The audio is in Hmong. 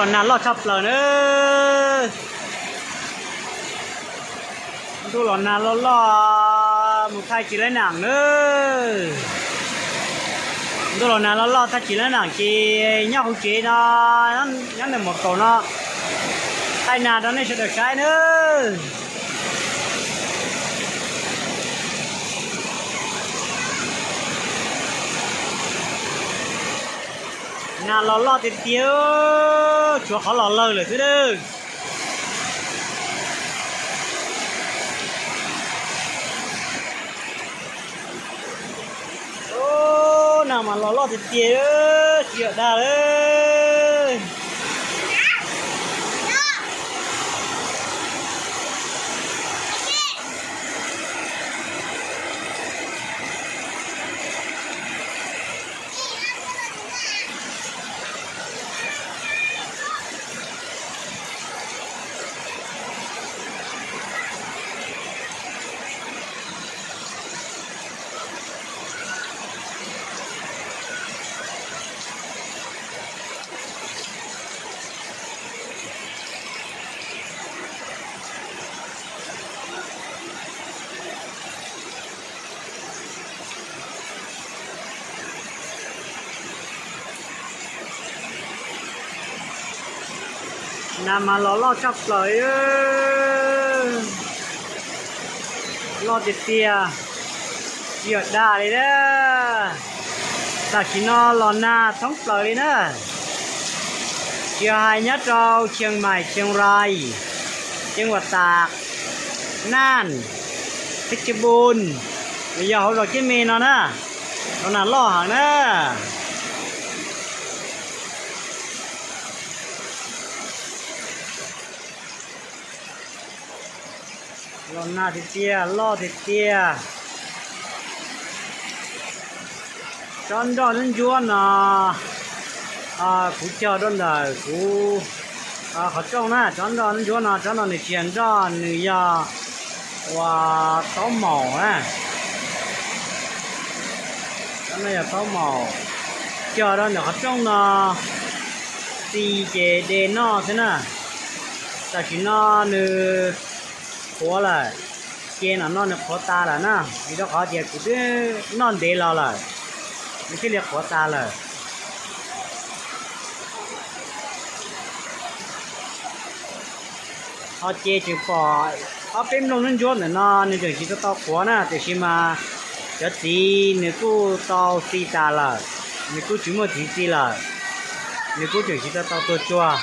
Los nag loj tshaj plaws na. Ntuj los nag loj loj mus thaij tsis laib nam na. Ntuj los nag loj loj thaij tsis laib nam ces nyob hauv tsev no, nyob nws mus kaum no thaij nag rau nej sawv daws saib na. Nag los loj tiag tiag, tshuav qhov los lawg lawm xwb na. Nag mas los loj tiag tiag, tsis yog dag li. Nag mas los loj tshaj plaws, loj tiag tiag, tsis yog dag li na. Tam sim no los nag thoob plaws li na, tsis hais nyob rau Chiang Mai, Chiang Rai, Ceeb Vam Tas, Naj, Pheej Tsabun, los yog hauv zos Ceeb Me no na, los nag loj heev na. Los nag tiag tiag, loj tiag tiag. Tsob nroj ntsuab ntsuab no kuv cog rau ntawm kuv qhov rooj na. Tsob nroj ntsuab ntsuab no, tsob no nws tsis yog nroj, nws yog ua taub maum na. Tsob no yog taub maum, cog rau ntawm qhov rooj no, txi ces de noj xwb na. Tam sim no nws qhuav lawm, ces no no nws qhuav tas lawm na, vim rau qhov tias kuv twb noj ntev los lawm, nws thiaj li qhuav tas lawm. Ho ces tseem pom ob peb nplooj ntsuab ntsuab ntawm no nws tseem tsis tau tau qhuav na, tiam sis mas cov txiv nws kuj tau txi tas lawm, nws kuj tsis muaj txiv txi lawm, nws kuj tseem tsis tau tau tuag tsuag.